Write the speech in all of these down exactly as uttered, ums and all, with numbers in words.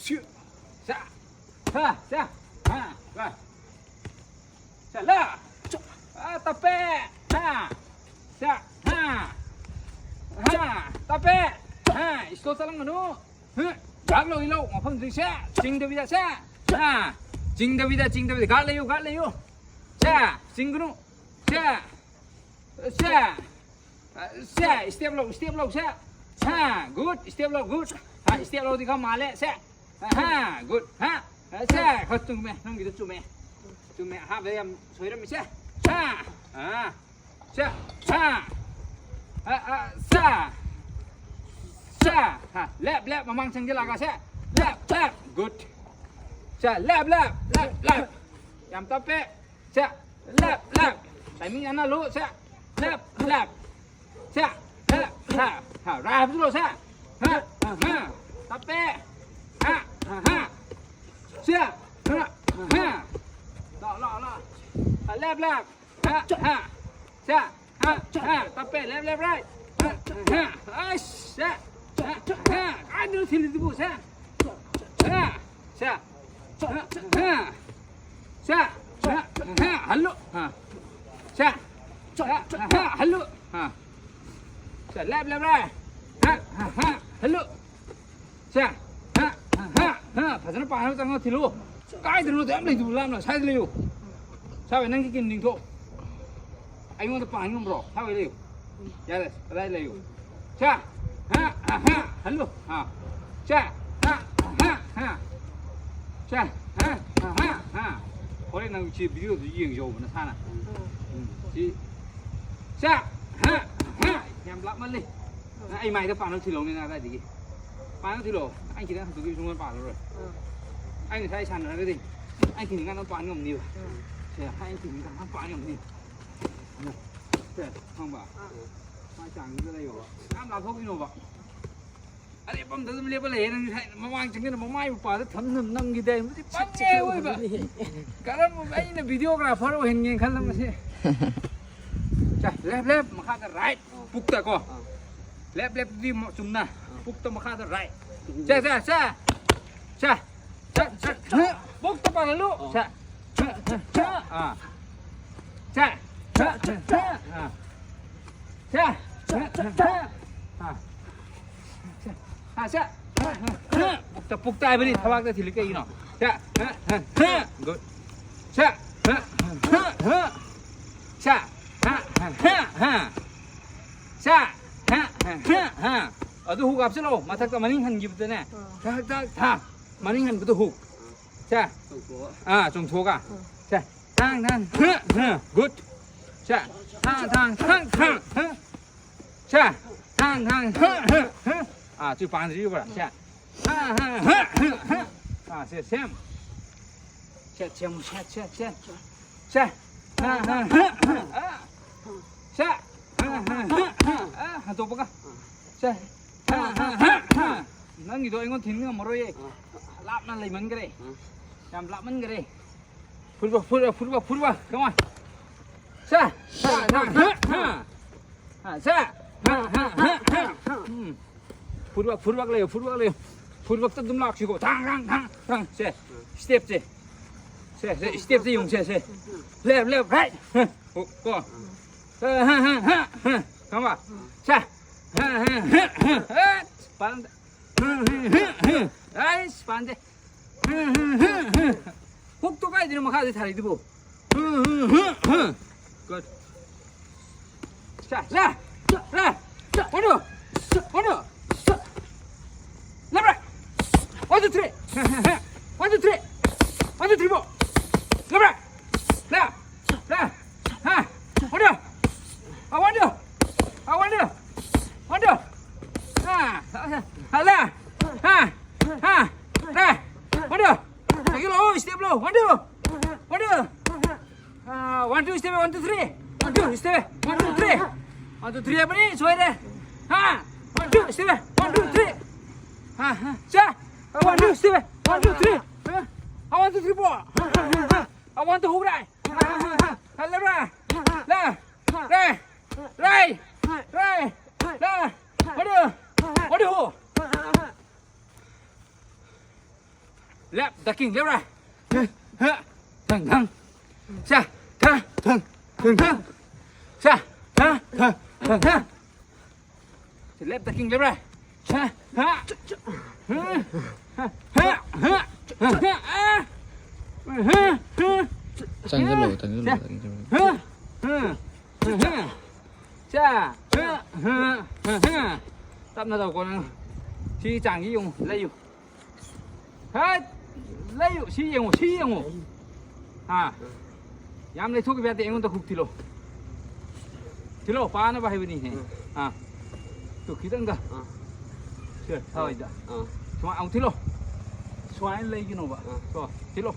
ꯁꯥ꯫ ꯍꯥ, ꯁꯥ꯫ ꯍꯥ, ꯁꯥ꯫ ꯁꯥ, ꯂꯥ꯫ ꯑꯥ, ꯇꯞꯄꯦ꯫ ꯍꯥ꯫ ꯁꯥ꯫ ꯍꯥ꯫ ꯍꯥ, ꯇꯞꯄꯦ꯫ ꯍꯥ, slow ꯆꯠꯂꯝꯒꯅꯨ꯫ ꯍꯥ, ꯒꯥꯔꯗ ꯂꯧꯏ ꯂꯧ꯫ ꯃꯐꯝꯗꯨꯗꯤ ꯁꯦ꯫ ꯆꯤꯡꯗꯕꯤꯗ ꯁꯦ꯫ ꯍꯥ꯫ ꯆꯤꯡꯗꯕꯤꯗ, ꯆꯤꯡꯗꯕꯤꯗ꯫ ꯒꯥꯔꯗ ꯂꯩꯌꯨ, ꯒꯥꯔꯗ ꯂꯩꯌꯨ꯫ ꯁꯦ꯫ ꯆꯤꯡꯒꯅꯨ꯫ ꯁꯦ꯫ ꯁꯦ꯫ ꯁꯦ, step ꯂꯧ, step ꯂꯧ, ꯁꯦ꯫ ꯍꯥ, good, step ꯂꯧ, good꯫ ꯍꯥ, step ꯂꯧꯗꯤ ꯈꯔ ꯃꯥꯜꯂꯦ, ꯁꯦ꯫ ꯍꯥ, good꯫ ꯍꯥ, ꯁꯦ, ꯈꯔ ꯆꯨꯝꯃꯦ, ꯅꯪꯒꯤꯗꯣ ꯆꯨꯝꯃꯦ꯫ ꯆꯨꯝꯃꯦ, ꯑꯍꯥꯟꯕꯗ ꯌꯥꯝ ꯁꯣꯏꯔꯝꯃꯤ, ꯁꯦ꯫ ꯍꯥ, ꯑꯥ, ꯁꯦ, ꯍꯥ꯫ ꯑꯥ, ꯑꯥ, ꯁꯦ꯫ ꯁꯦ, ꯍꯥ, left, left, ꯃꯃꯥꯡ ꯆꯪꯁꯤꯜꯂꯛꯑꯒ, ꯁꯦ꯫ Left, left, good꯫ ꯁꯦ, left, left, left, left꯫ ꯌꯥꯝ ꯇꯞꯄꯦ꯫ ꯁꯦ, left, left꯫ Timing ꯆꯥꯟꯅꯍꯜꯂꯨ, ꯁꯦ, left, left꯫ ꯁꯦ, left, left꯫ ꯍꯥ, right ꯍꯥꯞꯆꯤꯜꯂꯣ, ꯁꯦ꯫ ꯍꯥ, ꯍꯥ, ꯇꯞꯄꯦ꯫ ꯍꯥ, ꯍꯥ, ꯍꯥ꯫ ꯁꯦ, ꯍꯥ, ꯍꯥ꯫ ꯂꯥꯛꯑꯣ, ꯂꯥꯛꯑꯣ, ꯂꯥꯛꯑꯣ꯫ ꯍꯥ, left, left꯫ ꯍꯥ, ꯍꯥ꯫ ꯁꯦ, ꯍꯥ, ꯍꯥ꯫ ꯇꯞꯄꯦ, left, left, right꯫ ꯍꯥ, ꯍꯥ꯫ ꯑꯩꯁ, ꯁꯦ꯫ ꯍꯥ, ꯍꯥ꯫ ꯀꯥꯏꯗꯅꯣ ꯊꯤꯜꯂꯤꯗꯨꯕꯨ, ꯁꯦ꯫ ꯁꯦ꯫ ꯁꯦ꯫ ꯁꯦ꯫ ꯍꯜꯂꯨ꯫ ꯁꯦ꯫ ꯍꯜꯂꯨ꯫ ꯁꯦ꯫ Left, left, right꯫ ꯍꯜꯂꯨ꯫ ꯁꯦ꯫ ꯐꯖꯅ ꯄꯥꯅꯕ ꯆꯪꯉꯣ ꯊꯤꯜꯂꯨ꯫ ꯀꯥꯏꯗꯅꯣ ꯑꯗꯨ ꯌꯥꯝ ꯂꯩꯗꯨꯕꯨ ꯂꯥꯞꯅ? ꯁ꯭ꯋꯥꯏꯗ ꯂꯩꯌꯨ꯫ ꯁ꯭ꯋꯥꯏ ꯅꯪꯒꯤ ꯀꯤꯟ ꯂꯤꯡꯊꯣꯛ꯫ ꯑꯩꯉꯣꯟꯗ ꯄꯥꯍꯟ ꯉꯝꯕ꯭ꯔꯣ? ꯁ꯭ꯋꯥꯏ ꯂꯩꯌꯨ꯫ ꯌꯥꯔꯦ, ꯀꯗꯥꯏ ꯂꯩꯌꯨ? ꯁꯦ, ꯍꯥ, ꯍꯥ, ꯍꯥ, ꯍꯜꯂꯨ꯫ ꯍꯥ꯫ ꯁꯦ, ꯍꯥ, ꯍꯥ, ꯍꯥ꯫ ꯁꯦ, ꯍꯥ, ꯍꯥ, ꯍꯥ꯫ ꯍꯣꯔꯦꯟ ꯅꯪ ꯁꯤ videoꯗꯨ ꯌꯦꯡꯖꯧꯕ ꯅꯁꯥꯅ꯫ ꯎꯝ, ꯁꯤ꯫ ꯁꯦ, ꯍꯥ, ꯍꯥ꯫ ꯌꯥꯝ ꯂꯥꯞꯃꯜꯂꯤ꯫ ꯅꯪ ꯑꯩ ꯃꯥꯏꯗ ꯄꯥꯅꯕ ꯊꯤꯜꯂꯧꯅꯦ ꯅꯪ ꯑꯗꯥꯏꯗꯒꯤ꯫ ꯄꯥꯅꯕ ꯊꯤꯜꯂꯣ꯫ ꯑꯩ ꯈꯤꯇꯪ ꯍꯟꯗꯣꯛꯈꯤꯕ ꯁꯨꯡꯄꯥ ꯄꯥꯜꯂꯔꯣꯏ꯫ ꯑꯩ ꯉꯁꯥꯏ ꯁꯥꯟꯅꯔꯒꯗꯤ ꯑꯩ ꯊꯤꯡꯉꯤꯀꯥꯟꯗ ꯄꯥꯟ ꯉꯝꯅꯤꯕ꯫ ꯁꯦ, ꯑꯩ ꯊꯤꯡꯉꯤꯀꯥꯟꯗ ꯄꯥꯟ ꯉꯝꯅꯤ꯫ ꯁꯦ, ꯈꯪꯕ? ꯃꯥꯏ ꯆꯥꯡꯗꯨꯗ ꯂꯩꯌꯣꯕ꯫ ꯌꯥꯝ ꯂꯥꯞꯊꯣꯛꯈꯤꯅꯣꯕ꯫ ꯑꯔꯦꯞꯄ ꯑꯝꯗ ꯑꯗꯨꯝ ꯂꯦꯞꯄ ꯂꯩꯌꯦ ꯅꯪ ꯉꯁꯥꯏ ꯃꯃꯥꯡ ꯆꯪꯁꯤꯅ ꯃꯃꯥꯏ ꯃꯄꯥꯗ ꯊꯝ ꯊꯝ ꯅꯝꯈꯤꯗꯥꯏ? ꯃꯗꯨꯗꯤ ꯄꯪꯉꯦ ꯑꯣꯏꯕ꯫ ꯀꯔꯝꯕ ꯑꯩꯅ videographer ꯑꯣꯏꯍꯟꯒꯦꯅ ꯈꯜꯂꯝꯕꯁꯦ꯫ ꯁꯦ, left, left, ꯃꯈꯥꯗ right, ꯄꯨꯛꯇ ꯀꯣ꯫ Left, leftꯇꯨꯗꯤ ꯃ-, ꯆꯨꯝꯅ꯫ ꯄꯨꯛꯇ ꯃꯈꯥꯗ right꯫ ꯁꯦ, ꯁꯦ, ꯁꯦ꯫ ꯁꯦ, ꯁꯦ, ꯁꯦ, ꯁꯦ, ꯄꯨꯛꯇ ꯄꯥꯜꯍꯜꯂꯨ꯫ ꯁꯦ, ꯁꯦ, ꯁꯦ, ꯁꯦ, ꯑꯥ꯫ ꯁꯦ, ꯁꯦ, ꯁꯦ, ꯁꯦ, ꯑꯥ꯫ ꯁꯦ, ꯁꯦ, ꯁꯦ, ꯁꯦ, ꯑꯥ꯫ ꯁꯦ, ꯑꯥ, ꯁꯦ, ꯁꯦ, ꯁꯦ, ꯁꯦ꯫ ꯄꯨꯛꯇ, ꯄꯨꯛꯇ ꯍꯥꯏꯕꯅꯤ, ꯊꯕꯥꯛꯇ ꯊꯤꯜꯂꯤ ꯀꯩꯒꯤꯅꯣ? ꯁꯦ, ꯁꯦ, ꯁꯦ, ꯁꯦ꯫ Good. ꯁꯦ, ꯁꯦ, ꯁꯦ, ꯁꯦ꯫ ꯁꯦ, ꯁꯦ, ꯁꯦ, ꯁꯦ꯫ ꯁꯦ, ꯁꯦ, ꯁꯦ, ꯁꯦ꯫ ꯑꯗꯨ ꯍꯨꯛ ꯍꯥꯞꯆꯤꯜꯂꯣ, ꯃꯊꯛꯇ ꯃꯅꯤꯡ ꯍꯟꯈꯤꯕꯗꯅꯦ꯫ ꯊꯛ, ꯊꯛ, ꯊꯛ꯫ ꯃꯅꯤꯡ ꯍꯟꯕꯗꯣ ꯍꯨꯛ꯫ ꯁꯦ꯫ ꯆꯣꯡꯊꯣꯛꯑꯣ꯫ ꯑꯥ, ꯆꯣꯡꯊꯣꯛꯑꯒ꯫ ꯁꯦ꯫ ꯊꯥꯡ, ꯊꯥꯡ, ꯊꯥꯡ, ꯊꯥꯡ꯫ Good. ꯁꯦ꯫ ꯊꯥꯡ, ꯊꯥꯡ, ꯊꯥꯡ, ꯊꯥꯡ, ꯊꯥꯡ꯫ ꯁꯦ꯫ ꯊꯥꯡ, ꯊꯥꯡ, ꯊꯥꯡ, ꯊꯥꯡ, ꯊꯥꯡ꯫ ꯑꯥ, ꯁꯤ ꯄꯥꯟꯗ꯭ꯔꯤꯕ꯭ꯔꯥ? ꯁꯦ꯫ ꯊꯥꯡ, ꯊꯥꯡ, ꯊꯥꯡ, ꯊꯥꯡ, ꯊꯥꯡ꯫ ꯑꯥ, ꯁꯦ, ꯁꯦꯝ꯫ ꯁꯦ, ꯁꯦꯝ, ꯁꯦ, ꯁꯦ, ꯁꯦ꯫ ꯁꯦ꯫ ꯊꯥꯡ, ꯊꯥꯡ, ꯊꯥꯡ, ꯊꯥꯡ꯫ ꯑꯥ꯫ ꯁꯦ꯫ ꯊꯥꯡ, ꯊꯥꯡ, ꯊꯥꯡ, ꯊꯥꯡ꯫ ꯑꯥ, ꯍꯟꯗꯣꯛꯄꯒ꯫ ꯁꯦ꯫ ꯊꯥꯡ, ꯊꯥꯡ, ꯊꯥꯡ, ꯊꯥꯡ꯫ ꯅꯪꯒꯤꯗꯣ ꯑꯩꯉꯣꯟꯗ ꯊꯤꯟ ꯉꯝꯃꯔꯣꯏꯌꯦ꯫ ꯂꯥꯞꯅ ꯂꯩꯃꯟꯈ꯭ꯔꯦ꯫ ꯌꯥꯝ ꯂꯥꯞꯃꯟꯈ꯭ꯔꯦ꯫ Footwork, footwork, footwork, footwork. Come on. Say. Say. Um. Footwork, footwork ꯂꯩꯌꯣ, footwork ꯂꯩꯌꯣ꯫ Footworkꯇ ꯑꯗꯨꯝ ꯂꯥꯛꯁꯤꯀꯣ꯫ ꯊꯥꯡ, ꯊꯥꯡ, ꯊꯥꯡ, ꯊꯥꯡ꯫ ꯁꯦ꯫ Stepꯁꯦ꯫ ꯁꯦ, ꯁꯦ, stepꯁꯦ ꯌꯦꯡꯉꯨ, ꯁꯦ, ꯁꯦ꯫ Left, left, right. ꯀꯣ꯫ ꯈꯪꯉꯕ? ꯁꯦ꯫ ꯄꯥꯟꯗ꯫ ꯑꯩꯁ, ꯄꯥꯟꯗꯦ꯫ ꯍꯨꯛꯇꯣ ꯀꯥꯏꯗꯅꯣ ꯃꯈꯥꯗ ꯊꯥꯔꯛꯏꯗꯨꯕꯨ? Good. ꯁꯦ, ꯂꯦ, ꯂꯦ, one, two, one, two, left, right, one, two, three, one, two, three, one, two, three, four, left, right, left, left, ha, one, two, I want you, I want you, one, two, ha, ha, left, ha, ha, left, one, two, ꯑꯗꯒꯤ ꯂꯥꯛꯑꯣ, step ꯂꯥꯛꯑꯣ, one, two, one, two, ꯑꯥ, one, two, step, one, two, three, one, two, step, one, two, three, one, two, three ꯍꯥꯏꯕꯅꯤ, ꯁꯣꯏꯔꯦ, ꯍꯥ, one, two, step, one, two, three, ꯍꯥ, ꯍꯥ, ꯆꯥ, one, two, step, one, two, three, ꯍꯥ, one, two, three, four, ꯍꯥ, ꯍꯥ, ꯍꯥ, ꯍꯥ, one, two, ꯍꯨꯛ ꯔꯥꯏ, ꯍꯥ, ꯍꯥ, ꯍꯥ, ꯍꯥ, left, right, left, right, right, right, left, one, two, one, two, hook. Left, ducking, left, right. Huh, huh, thang, thang. Sa, tha, thang, thang, thang. Sa, tha, thang, thang, thang. Left, ducking, left, right. Sa, tha. Huh, huh, huh, huh, huh, ah. Huh, huh. ꯆꯪꯁꯤꯜꯂꯣ, ꯆꯪꯁꯤꯜꯂꯣ, ꯆꯪꯁꯤꯜꯂꯣ꯫ ꯍ, ꯍ, ꯍ, ꯍ꯫ ꯁꯦ, ꯍ, ꯍ, ꯍ, ꯍ꯫ ꯇꯞꯅ ꯇꯧꯀꯣ ꯅꯪ꯫ ꯁꯤ ꯆꯥꯡꯁꯤ ꯌꯦꯡꯉꯨ, ꯂꯩꯌꯨ꯫ ꯍꯠ! ꯂꯩꯌꯨ, ꯁꯤ ꯌꯦꯡꯉꯨ, ꯁꯤ ꯌꯦꯡꯉꯨ꯫ ꯑꯥ꯫ ꯌꯥꯝ ꯂꯩꯊꯣꯛꯈꯤꯕ ꯌꯥꯗꯦ, ꯑꯩꯉꯣꯟꯗ ꯍꯨꯛ ꯊꯤꯜꯂꯣ꯫ ꯊꯤꯜꯂꯣ, ꯄꯥꯅꯕ ꯍꯥꯏꯕꯅꯤꯍꯦ꯫ ꯑꯥ꯫ ꯇꯨ ꯈꯤꯇꯪꯒ꯫ ꯑꯥ꯫ ꯁꯦ, ꯁ꯭ꯋꯥꯏꯗ꯫ ꯑꯥ꯫ ꯁꯨꯃꯥꯏ ꯑꯃꯨꯛ ꯊꯤꯜꯂꯣ꯫ ꯁꯨꯃꯥꯏꯅ ꯂꯩꯒꯅꯣꯕ꯫ ꯑꯥ꯫ ꯀꯣ, ꯊꯤꯜꯂꯣ꯫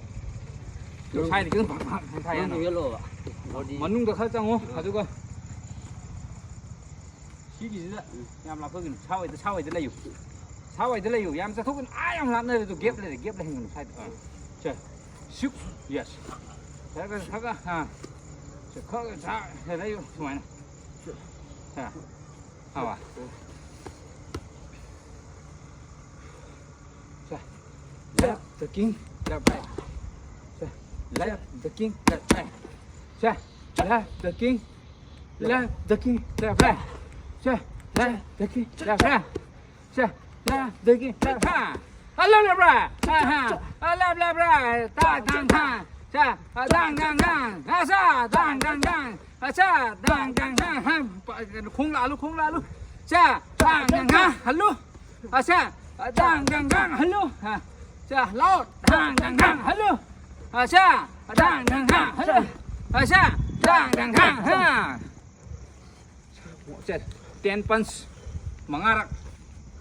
ꯁ꯭ꯋꯥꯏꯗ ꯈꯤꯇꯪ ꯐꯛ ꯐꯛ ꯐꯛ ꯊꯥ ꯌꯥꯅꯕ꯫ ꯌꯦꯜꯂꯣꯕ꯫ ꯃꯅꯨꯡꯗ ꯈꯔ ꯆꯪꯉꯣ, ꯑꯥ꯫ ꯑꯗꯨꯒ ꯁꯤꯒꯤꯁꯤꯗ ꯎꯝ꯫ ꯌꯥꯝ ꯂꯥꯞꯊꯣꯛꯈꯤꯅꯨ꯫ ꯁꯥꯋꯥꯏꯗ, ꯁꯥꯋꯥꯏꯗ ꯂꯩꯌꯨ꯫ ꯁꯥꯋꯥꯏꯗ ꯂꯩꯌꯨ꯫ ꯌꯥꯝ ꯆꯠꯊꯣꯛꯀꯅꯨ꯫ ꯑꯥ, ꯌꯥꯝ ꯂꯥꯞꯅꯔꯦ꯫ ꯑꯗꯨ gap ꯂꯩꯔꯦ꯫ Gap ꯂꯩꯍꯟꯒꯅꯨ ꯁ꯭ꯋꯥꯏꯗ꯫ ꯑꯥ꯫ ꯁꯦ꯫ ꯁꯤꯛ꯫ Yes꯫ ꯈꯔ, ꯈꯔ, ꯈꯔ, ꯑꯥ꯫ ꯁꯦ, ꯈꯔ, ꯈꯔ, ꯁꯦ, ꯂꯩꯌꯨ꯫ ꯁꯨꯃꯥꯏꯅ꯫ ꯁꯦ꯫ ꯐꯕ꯫ ꯁꯦ꯫ Left, ducking, left, right. ꯁꯦ꯫ Left, ducking, left, right. ꯁꯦ꯫ Left, ducking, left, ducking, left, right. ꯁꯦ꯫ Left, ducking, left, right. ꯁꯦ꯫ Left, ducking, left, right. Hello, left, right. ꯑꯥ, ꯍꯥ꯫ ꯑꯥ, left, left, right. ꯇꯥ, ꯇꯥꯡ, ꯊꯥ꯫ ꯁꯦ꯫ ꯑꯥ, ꯗꯥꯡ, ꯗꯥꯡ, ꯗꯥꯡ꯫ ꯑꯥ, ꯁꯥ꯫ ꯗꯥꯡ, ꯗꯥꯡ, ꯗꯥꯡ꯫ ꯑꯥ, ꯁꯥ꯫ ꯗꯥꯡ, ꯗꯥꯡ, ꯗꯥꯡ꯫ ꯍꯥ꯫ ꯄ-, ꯀꯩꯅꯣ, ꯈꯣꯡ ꯂꯥꯜꯂꯨ, ꯈꯣꯡ ꯂꯥꯜꯂꯨ꯫ ꯁꯦ꯫ ꯗꯥꯡ, ꯗꯥꯡ, ꯗꯥꯡ꯫ ꯍꯜꯂꯨ꯫ ꯑꯁꯦ, ꯑꯗꯥꯡ, ꯗꯥꯡ, ꯗꯥꯡ, ꯍꯜꯂꯨ꯫ ꯍꯥ, ꯁꯦ, ꯂꯥꯎ, ꯗꯥꯡ, ꯗꯥꯡ, ꯗꯥꯡ, ꯍꯜꯂꯨ꯫ ꯑꯁꯦ, ꯑꯗꯥꯡ, ꯗꯥꯡ, ꯗꯥꯡ, ꯍꯜꯂꯨ꯫ ꯑꯁꯦ, ꯗꯥꯡ, ꯗꯥꯡ, ꯗꯥꯡ, ꯍꯥ꯫ ꯁꯦ, ten punch ꯃꯉꯥꯔꯛ꯫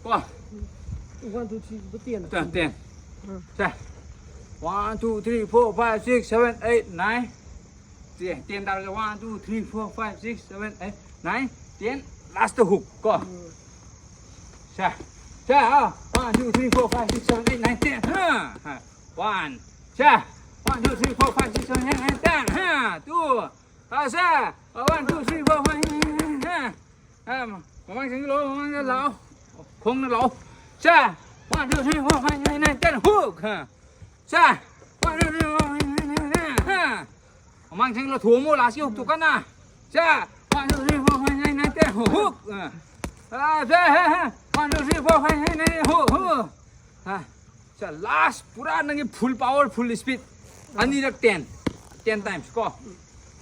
ꯀꯣ? One, two, three, four, ten. ꯇ-, ten꯫ ꯑꯥ꯫ ꯁꯦ, one, two, three, four, five, six, seven, eight, nine꯫ ꯁꯦ, ten ꯇꯥꯔꯒ one, two, three, four, five, six, seven, eight, nine, ten, last hook ꯀꯣ꯫ ꯎꯝ꯫ ꯁꯦ, ꯁꯦ, ꯑꯥ, one, two, three, four, five, six, seven, eight, nine, ten, ꯍꯥ, ꯍꯥ, one, ꯁꯦ, one, two, three, four, five, six, seven, eight, nine, ten, ꯍꯥ, two, ꯑꯥ, ꯁꯦ, one, two, three, four, five, ꯍꯥ, ꯍꯥ, ꯃꯃꯥꯡ ꯆꯪꯁꯤꯜꯂꯣ, ꯃꯃꯥꯡꯗ ꯂꯥꯛꯑꯣ, ꯈꯣꯡꯅ ꯂꯥꯛꯑꯣ, ꯁꯦ, one, two, three, four, five, six, seven, eight, nine, ten, hook, ꯍꯥ꯫ ꯁꯦ꯫ ꯃꯃꯥꯡ ꯊꯦꯡ ꯂꯧꯊꯣꯛꯑꯝꯃꯣ, ꯂꯥꯁꯀꯤ ꯍꯨꯛꯇꯣ ꯀꯟꯅ꯫ ꯁꯦ꯫ One, two, three, four, five, six, seven, eight, ten. Hook. ꯑ꯫ ꯑ, ꯁꯦ, ꯍꯦ, ꯍꯦ꯫ One, two, three, four, five, six, seven, eight, hook, hook. ꯑ꯫ ꯁꯦ, last ꯄꯨꯔꯥ ꯅꯪꯒꯤ full power, full speed꯫ ꯑꯅꯤꯔꯛ ten꯫ Ten times ꯀꯣ꯫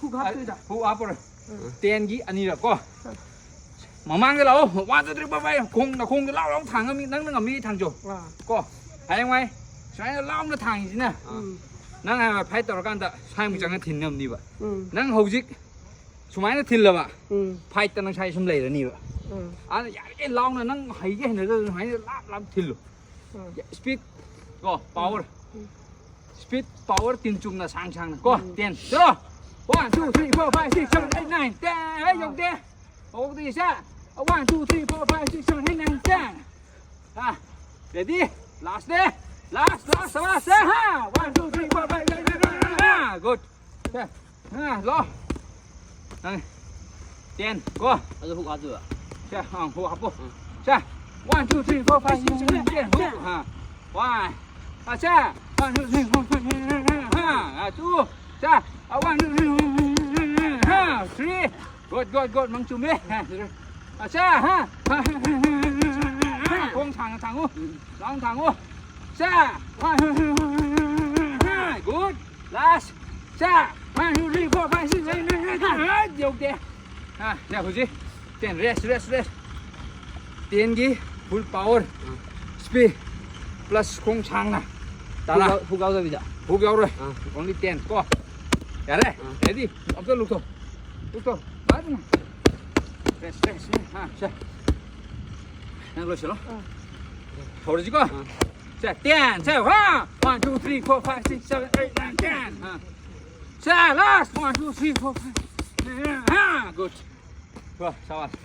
ꯍꯨꯛ ꯍꯥꯞꯇꯣꯏꯗ꯫ ꯍꯨꯛ ꯍꯥꯞꯄꯔꯣꯏ꯫ ꯎꯝ꯫ Ten ꯒꯤ ꯑꯅꯤꯔꯛ ꯀꯣ꯫ ꯃꯃꯥꯡꯗ ꯂꯥꯛꯑꯣ꯫ One, two, three, four, five꯫ ꯈꯣꯡ, ꯅꯈꯣꯡꯗ ꯂꯥꯎ ꯂꯥꯎ ꯊꯥꯡꯉꯝꯃꯤ꯫ ꯅꯪꯅ ꯉꯝꯃꯤ ꯊꯥꯡꯖꯧ꯫ ꯑꯥ꯫ ꯀꯣ꯫ ꯍꯌꯦꯡꯋꯥꯏ ꯁꯨꯃꯥꯏꯅ ꯂꯥꯎꯅ ꯊꯥꯡꯉꯤꯁꯤꯅ ꯎꯝ꯫ ꯅꯪ ꯍꯌꯦꯡꯋꯥꯏ fight ꯇꯧꯔꯀꯥꯟꯗ ꯁ꯭ꯋꯥꯏꯃꯨꯛ ꯆꯪꯉ ꯊꯤꯟ ꯉꯝꯅꯤꯕ꯫ ꯎꯝ꯫ ꯅꯪ ꯍꯧꯖꯤꯛ ꯁꯨꯃꯥꯏꯅ ꯊꯤꯜꯂꯕ ꯎꯝ꯫ Fight ꯇ ꯅꯪ ꯁ꯭ꯋꯥꯏ ꯁꯨꯝ ꯂꯩꯔꯅꯤꯕ꯫ ꯎꯝ꯫ ꯑꯗꯨꯅ ꯌꯥꯔꯤꯈꯩ ꯂꯥꯎꯅ ꯅꯪ ꯍꯩꯒꯦ ꯍꯩꯅꯗ꯭ꯔꯁꯨ ꯁꯨꯃꯥꯏꯅ ꯂꯥꯞ ꯂꯥꯞ ꯊꯤꯜꯂꯨ꯫ ꯎꯝ꯫ Speed ꯀꯣ, power꯫ ꯎꯝ꯫ Speed, power ꯇꯤꯟ ꯆꯨꯝꯅ ꯁꯥꯡ ꯁꯥꯡꯅ ꯀꯣ꯫ ꯎꯝ꯫ Ten꯫ ꯆꯠꯂꯣ꯫ One, two, three, four, five, six, seven, eight, nine, ten꯫ ꯑꯩ ꯌꯧꯗꯦ꯫ ꯍꯧꯗ꯭ꯔꯤ ꯁꯦ꯫ One, two, three, four, five, six, seven, eight, nine, ten꯫ ꯍꯥ꯫ Ready? Last ꯅꯦ꯫ Last, last, last ꯁꯦ꯫ ꯍꯥ꯫ One, two, three, four, five, six, seven, eight, nine, ten꯫ Good꯫ ꯁꯦ꯫ ꯍꯥ, ꯂꯣ꯫ ꯅꯪ꯫ Ten ꯀꯣ꯫ ꯑꯗꯨ ꯍꯨꯛ ꯍꯥꯞꯇꯣꯏꯕ꯫ ꯁꯦ, ꯑꯪ, ꯍꯨꯛ ꯍꯥꯞꯄꯣ꯫ ꯎꯝ꯫ ꯁꯦ꯫ One, two, three, four, five, six, seven, eight, ten꯫ Hook. ꯍꯥ꯫ One꯫ ꯑ, ꯁꯦ꯫ One, two, three, four, five, six, seven, eight, nine, ten꯫ ꯍꯥ꯫ ꯑ, two꯫ ꯁꯦ꯫ ꯑ, one, two, three, four, five, six, seven, eight, nine, ten꯫ ꯍꯥ꯫ Three꯫ Good, good, good꯫ ꯃꯪ ꯆꯨꯝꯃꯦ꯫ ꯍꯥ꯫ ꯑ, ꯁꯦ꯫ ꯍꯥ꯫ ꯈꯣꯡ ꯁꯥꯡꯅ ꯊꯥꯡꯉꯨ꯫ ꯂꯥꯎꯅ ꯊꯥꯡꯉꯨ꯫ ꯁꯦ꯫ Good꯫ Last꯫ ꯁꯦ꯫ One, two, three, four, five, six, seven, eight, nine, ten꯫ ꯌꯧꯗꯦ꯫ ꯍꯥ, ꯁꯦ, ꯍꯧꯖꯤꯛ꯫ Ten꯫ Rest, rest, rest꯫ Ten ꯒꯤ full power꯫ ꯑꯥ꯫ Speed꯫ Plus ꯈꯣꯡ ꯁꯥꯡꯅ꯫ ꯇꯔꯥ꯫ ꯍꯨꯛ ꯌꯥꯎ-, ꯍꯨꯛ ꯌꯥꯎꯗꯕꯤꯗ꯫ ꯍꯨꯛ ꯌꯥꯎꯔꯣꯏ꯫ ꯑꯥ꯫ Only ten ꯀꯣ꯫ ꯌꯥꯔꯦ? ꯑꯥ꯫ Ready? ꯑꯝꯇ ꯂꯧꯊꯣꯛ꯫ ꯂꯧꯊꯣꯛ꯫ ꯐꯖꯅ꯫ Rest, rest꯫ ꯍꯥ, ꯁꯦ꯫ ꯅꯪ ꯂꯣꯏꯁꯤꯜꯂꯣ꯫ ꯑꯥ꯫ ꯍꯧꯔꯁꯤꯀꯣ꯫ ꯑꯥ꯫ ꯁꯦ, ten꯫ ꯁꯦ, ꯍꯥ꯫ One, two, three, four, five, six, seven, eight, nine, ten꯫ ꯍꯥ꯫ ꯁꯦ, last꯫ One, two, three, four, five꯫ ꯍꯥ, good꯫ ꯀꯣ, ꯁꯥꯕꯥꯁ꯫